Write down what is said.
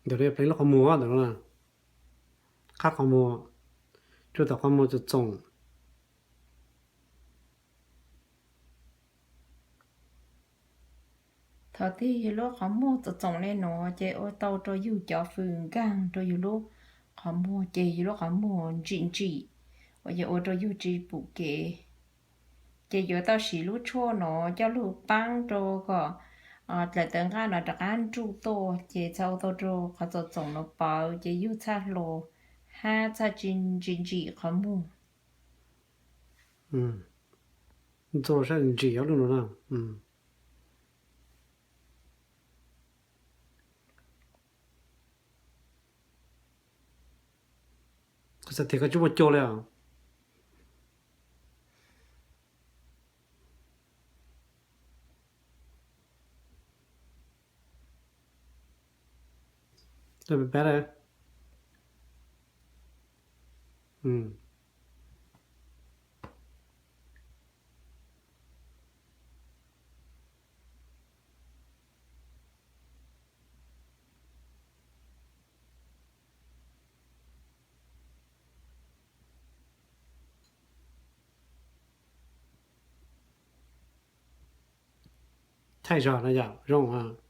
Ntawm no pleev lub qhov muag ntawm no na, qab qhov muag, tsuj tom qhov muag txoom txoom. Thaum twg yus lub qhov muag txoom txoom li no ces ua tau rau yus cov fws nkaag rau yus lub qhov muag ces yus lub qhov muag ntsim ntsim, uas yog ua rau yus tsis pum kev. Ces yuav tau siv lub tshuaj no coj lug paab rau kom dlaim tawv nqaj no rov qab nruj tuaj ces txhaj ua tau rau qhov txoom txoom no pawv ces yug txhaj hlo hab txhaj tsis ntsim ntsim qhov muag. Ntxuag saib ntsim ob lub no na. Kuv xav tias koj tsis muaj cua li os. Peb peb. Thaij zog no yom, zoo.